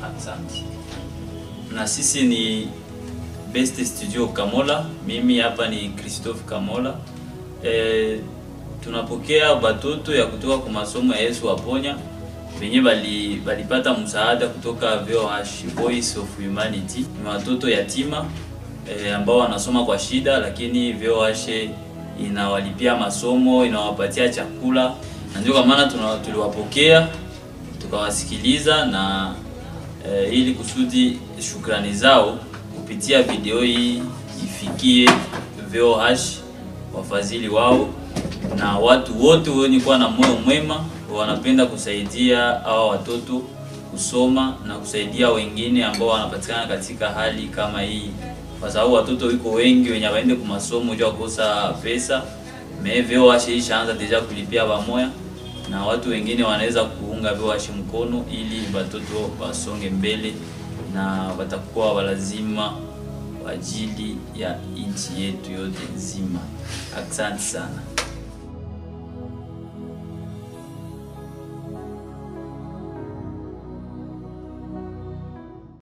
Asante. Na sisi ni Best Studio Kamola, mimi hapa ni Christophe Kamola. Tunapokea batoto ya kutoka kwa masomo ya Yesu Waponya wenye balipata msaada kutoka VOH, Voice of Humanity. Ni watoto yatima ambao wanasoma kwa shida, lakini VOH inawalipia masomo, inawapatia chakula, na ndio kwa maana tuliwapokea tukawasikiliza na ili kusudi shukrani zao kupitia video hii ifikie VOH, wafadhili wao na watu wote wenye kuwa na moyo mwema wanapenda kusaidia hawa watoto kusoma na kusaidia wengine ambao wanapatikana katika hali kama hii, kwa sababu watoto wiko wengi wenye waende kwa masomo juu kukosa pesa. Mais VOH ishaanza déjà kulipia bamoya na watu wengine wanaweza kuunga VOH mkono ili watoto wasonge mbele na watakuwa walazima kwa ajili ya nchi yetu yote nzima. Asante sana.